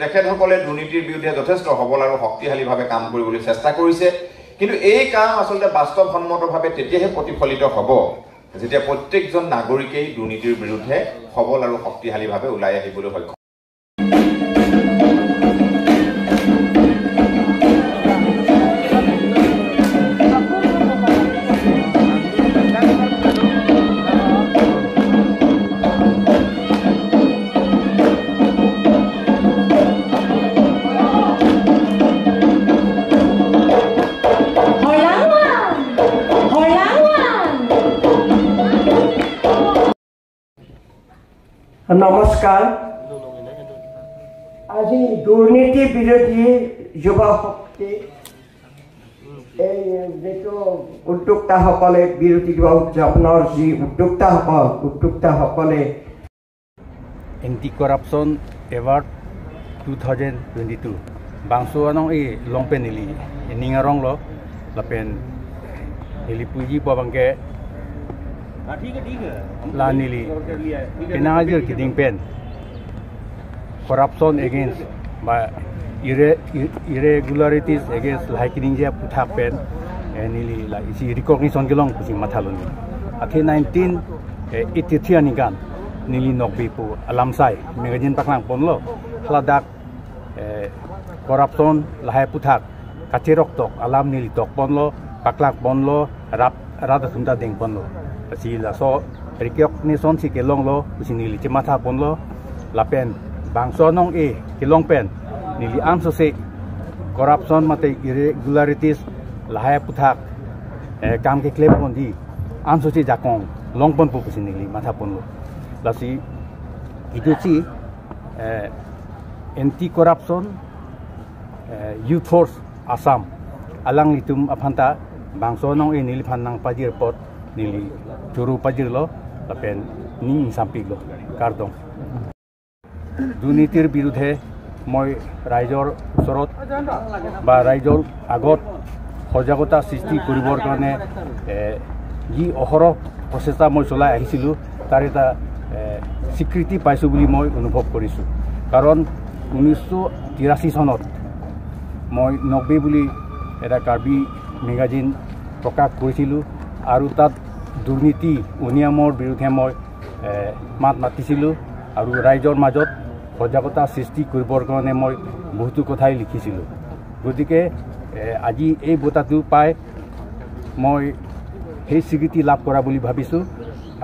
তেখেতসকলে দুৰ্নীতিৰ বিৰুদ্ধে যথেষ্ট সবল আৰু শক্তিশালীভাৱে কাম কৰিবলৈ চেষ্টা কৰিছে। কিন্তু এই কাম আচলতে বাস্তৱসন্মতভাৱে তেতিয়াহে প্ৰতিফলিত হ'ব যেতিয়া প্ৰত্যেকজন নাগৰিকেই দুৰ্নীতিৰ বিৰুদ্ধে সবল আৰু শক্তিশালীভাৱে ওলাই আহিবলৈ সক্ষম। নমস্কাৰ। আজি দুৰ্নীতি বিৰোধী যুৱ শক্তি এই যিটো উদ্যোক্তাসকলে বিৰোধী দিৱস উদযাপনৰ যি উদ্যোক্তাসকলে এণ্টি কৰাপশ্যন এৱাৰ্ড 2022 বাংচুৱানং এই লংপেন নিলি নিঙাৰং ল লাপেন নিলি পুজি পাবাংকে la nili pinajir kiding pen corruption against by irregularities against like kiding ja puthak pen nili la isi recognition gelong pusi mathaloni athe 1983 anigan nili nokbi pu alamsai magazine paklang ponlo haladak corruption lahai puthak kachirok tok alam nili tok ponlo paklak ponlo rap rada thumta deng ponlo si la so recognition si kelong lo si nili chimatha ponlo lapen bangso nong e kelong pen nili amso se corruption mate irregularities lahai puthak kam ke claim pon di amso si jakong long pon pu si nili matha ponlo la si itu si anti corruption youth force Assam alang litum aphanta bangso nong e nili phan nang pajir pot nili churu pajir lo lapen ning sampik lo kardong দুৰ্নীতিৰ বিৰুদ্ধে মই ৰাইজৰ ওচৰত বা ৰাইজৰ আগত সজাগতা সৃষ্টি কৰিবৰ কাৰণে যি অহৰহ প্ৰচেষ্টা মই চলাই আহিছিলোঁ তাৰ এটা স্বীকৃতি পাইছোঁ বুলি মই অনুভৱ কৰিছোঁ। কাৰণ 1983 চনত মই নব্বৈ বুলি এটা কাৰ্বি মেগাজিন প্ৰকাশ কৰিছিলোঁ আৰু তাত দুৰ্নীতি অনিয়মৰ বিৰুদ্ধে মই মাত মাতিছিলোঁ আৰু ৰাইজৰ মাজত সজাগতা সৃষ্টি কৰিবৰ কাৰণে মই বহুতো কথাই লিখিছিলোঁ। গতিকে আজি এই বঁটাটো পাই মই সেই স্বীকৃতি লাভ কৰা বুলি ভাবিছোঁ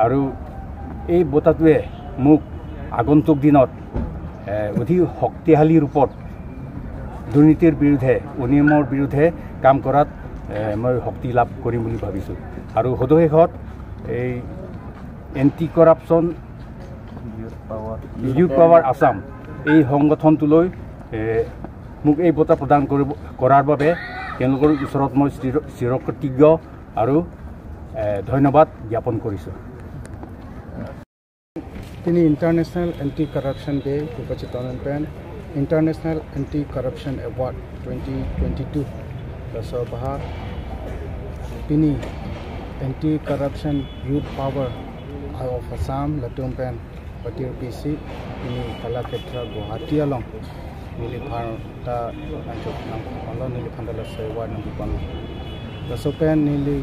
আৰু এই বঁটাটোৱে মোক আগন্তুক দিনত অধিক শক্তিশালী ৰূপত দুৰ্নীতিৰ বিৰুদ্ধে অনিয়মৰ বিৰুদ্ধে কাম কৰাত মই শক্তি লাভ কৰিম বুলি ভাবিছোঁ। আৰু সদৌশেষত এই anti corruption youth power Assam এই সংগঠনটোলৈ মোক এই বঁটা প্ৰদান কৰাৰ বাবে তেওঁলোকৰ ওচৰত মই চিৰকৃতজ্ঞ আৰু ধন্যবাদ জ্ঞাপন কৰিছোঁ। তিনি ইণ্টাৰনেশ্যনেল এণ্টি কৰাপশ্যন ডে উপচিতন international anti corruption award 2022 laso baha pini anti corruption youth power of Assam latum pen patir PC pini Kalakshetra Guwahati along nili phanta anchok nang palo nili phanta laso award nang palo laso pen nili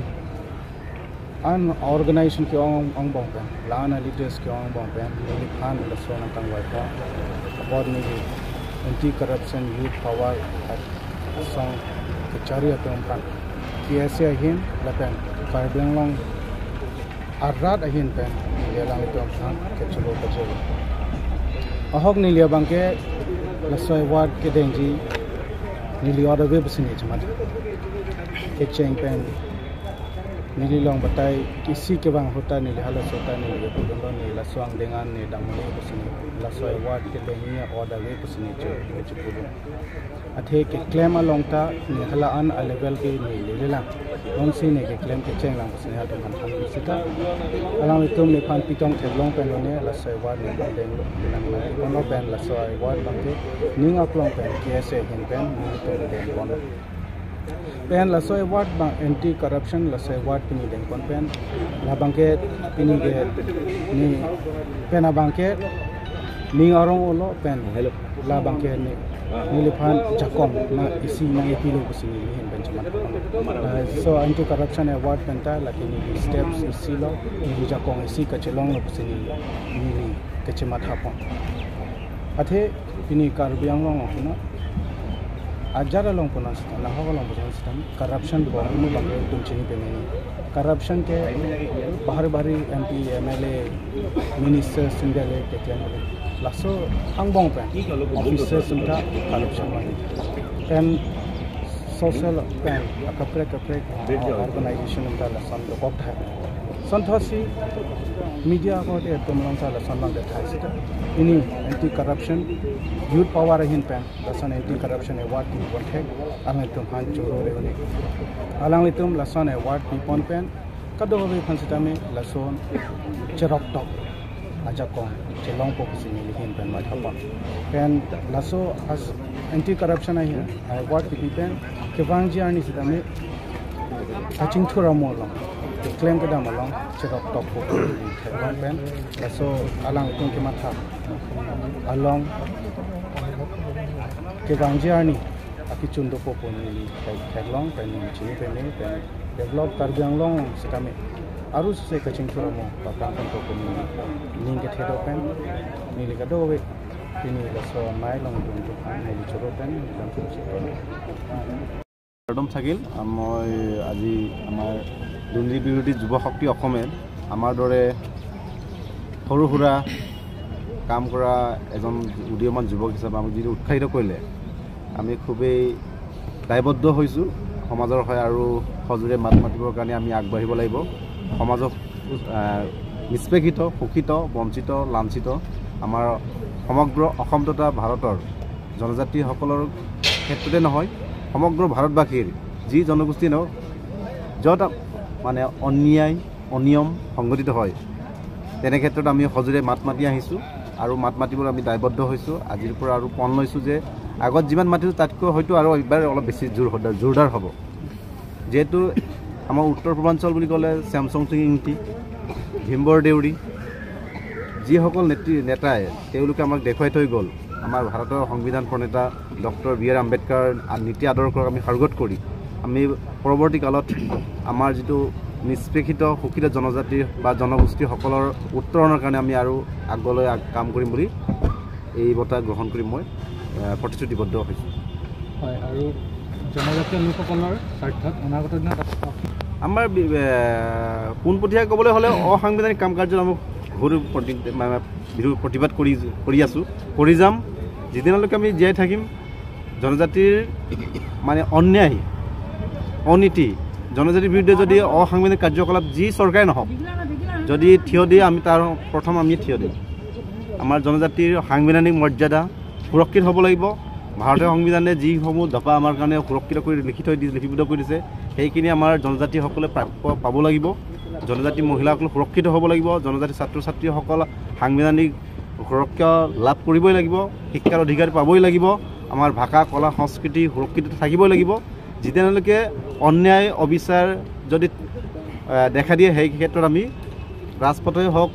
an organization ki ong ong bong pen lana leaders ki ong bong pen nili phan laso nang tang wai pa award nili anti corruption youth power at Assam kachari atom pan kiase ahin lapen karbenglong arrat ahin pen nilelang itom san kechulo kachelo ahok nilia bangke lasoi ward ke denji nili order be basini chamat ke cheng pen nililong batai isi ke bang hota nili halas hota nili pulong ni laswang dengan ni damle basini lasoi ward ke dengi order be basini chu ke pulong athe ke claim along ta ni hala an a level ke ni lila long si ne ke claim ke cheng lang basini ha kan than sita alang itum ni phan pitong thelong pen lo ne lasoi ward ni deng nang na kono pen lasoi ward bang ke ning aklong pen ke se hin pen ni to deng kon pen lasoi ward bang anti corruption lasoi ward pini deng kon pen la bang ke pini ke ni pen abang ke Ning arong olo pen la bangke ni niliphan jakong na isi na epilo kusini hin pen chamat so anti corruption award penta lakini steps isi lo ni jakong isi kachelong lo kusini nili kachemat hapon athe pini Karbi Anglong na ajara long puna na hogalong puna system corruption bo mu bangke tumchini peneni corruption ke bahar bahari MP MLA minister sundale ke claim laso angbong pen officer sumta corruption pen social pen kapre kapre organization umta lason lokok tha santhasi media ko te tumlang sa lason lang thai sita ini anti corruption youth power hin pen lason anti corruption award ki pon thek alang tum han choro re one alang litum lason award ki pon pen kado be phansita me lason cherok tok ajakong chelong po kusini hin pen ma thapon pen laso as anti corruption ai award ki pen kewangji ani sita me aching thura molong claim ke damalong cherok tok po thepon pen laso alang tum ke matha along kewangji ani aki chundo po poni khaglong pen chini pen pen develop Karbi Anglong sita me aru se kaching thura mo paprang kon to poni ning ke thedo pen nili ka do we pini laso mai long dum to nili choro pen lam chu একদম থাকিল। মই আজি আমাৰ দুৰ্নীতি বিৰোধী যুৱ শক্তি অসমে আমাৰ দৰে সৰু সুৰা কাম কৰা এজন উদীয়মান যুৱক হিচাপে আমাক যিটো উৎসাহিত কৰিলে আমি খুবেই দায়বদ্ধ হৈছোঁ। সমাজৰ হৈ আৰু সজোৰে মাত মাতিবৰ কাৰণে আমি আগবাঢ়িব লাগিব। সমাজক নিষ্পেষিত, শোষিত, বঞ্চিত, লাঞ্ছিত আমাৰ সমগ্ৰ অসম তথা ভাৰতৰ জনজাতিসকলৰ ক্ষেত্ৰতে নহয়, সমগ্ৰ ভাৰতবাসীৰ যি জনগোষ্ঠী নহওক য'ত মানে অন্যায় অনিয়ম সংঘটিত হয় তেনে ক্ষেত্ৰত আমি সজোৰে মাত মাতি আহিছোঁ আৰু মাত মাতিবলৈ আমি দায়বদ্ধ হৈছোঁ। আজিৰ পৰা আৰু পণ লৈছোঁ যে আগত যিমান মাতিছোঁ তাতকৈ হয়তো আৰু এইবাৰ অলপ বেছি জোৰদাৰ হ'ব। যিহেতু আমাৰ উত্তৰ পূৰ্বাঞ্চল বুলি ক'লে চেমচং সিং ইংতি, ভীমবৰ দেউৰী যিসকল নেতাই তেওঁলোকে আমাক দেখুৱাই থৈ গ'ল। আমাৰ ভাৰতৰ সংবিধান প্ৰণেতা ডক্টৰ বি আৰ আম্বেদকাৰ নীতি আদৰ্শক আমি সাৰোগত কৰি আমি পৰৱৰ্তী কালত আমাৰ যিটো নিষ্পেষিত শোষিত জনজাতি বা জনগোষ্ঠীসকলৰ উত্তৰণৰ কাৰণে আমি আৰু আগলৈ কাম কৰিম বুলি এই বঁটা গ্ৰহণ কৰি মই প্ৰতিশ্ৰুতিবদ্ধ হৈছোঁ। হয়, আৰু জনজাতীয় লোকসকলৰ স্বাৰ্থত অনাগত দিনত আমাৰ পোনপটীয়া ক'বলৈ হ'লে অসাংবিধানিক কাম কাৰ্যত আমি ঘোৰ প্ৰতিবাদ কৰি আছোঁ, কৰি যাম। যিদিনালৈকে আমি জীয়াই থাকিম জনজাতিৰ মানে অন্যায় অনীতি জনজাতিৰ বিৰুদ্ধে যদি অসাংবিধানিক কাৰ্যকলাপ যি চৰকাৰে নহওক যদি থিয় দিয়ে আমি তাৰ প্ৰথম আমি থিয় দিম। আমাৰ জনজাতিৰ সাংবিধানিক মৰ্যাদা সুৰক্ষিত হ'ব লাগিব। ভাৰতীয় সংবিধানে যিসমূহ দফা আমাৰ কাৰণে সুৰক্ষিত কৰি লিখি থৈ দি লিপিবদ্ধ কৰি দিছে সেইখিনি আমাৰ জনজাতিসকলে প্ৰাপ্য পাব লাগিব। জনজাতি মহিলাসকল সুৰক্ষিত হ'ব লাগিব। জনজাতি ছাত্ৰ ছাত্ৰীসকল সাংবিধানিক সুৰক্ষা লাভ কৰিবই লাগিব, শিক্ষাৰ অধিকাৰ পাবই লাগিব, আমাৰ ভাষা কলা সংস্কৃতি সুৰক্ষিত থাকিবই লাগিব। যেতিয়ালৈকে অন্যায় অবিচাৰ যদি দেখা দিয়ে সেই ক্ষেত্ৰত আমি ৰাজপথে হওক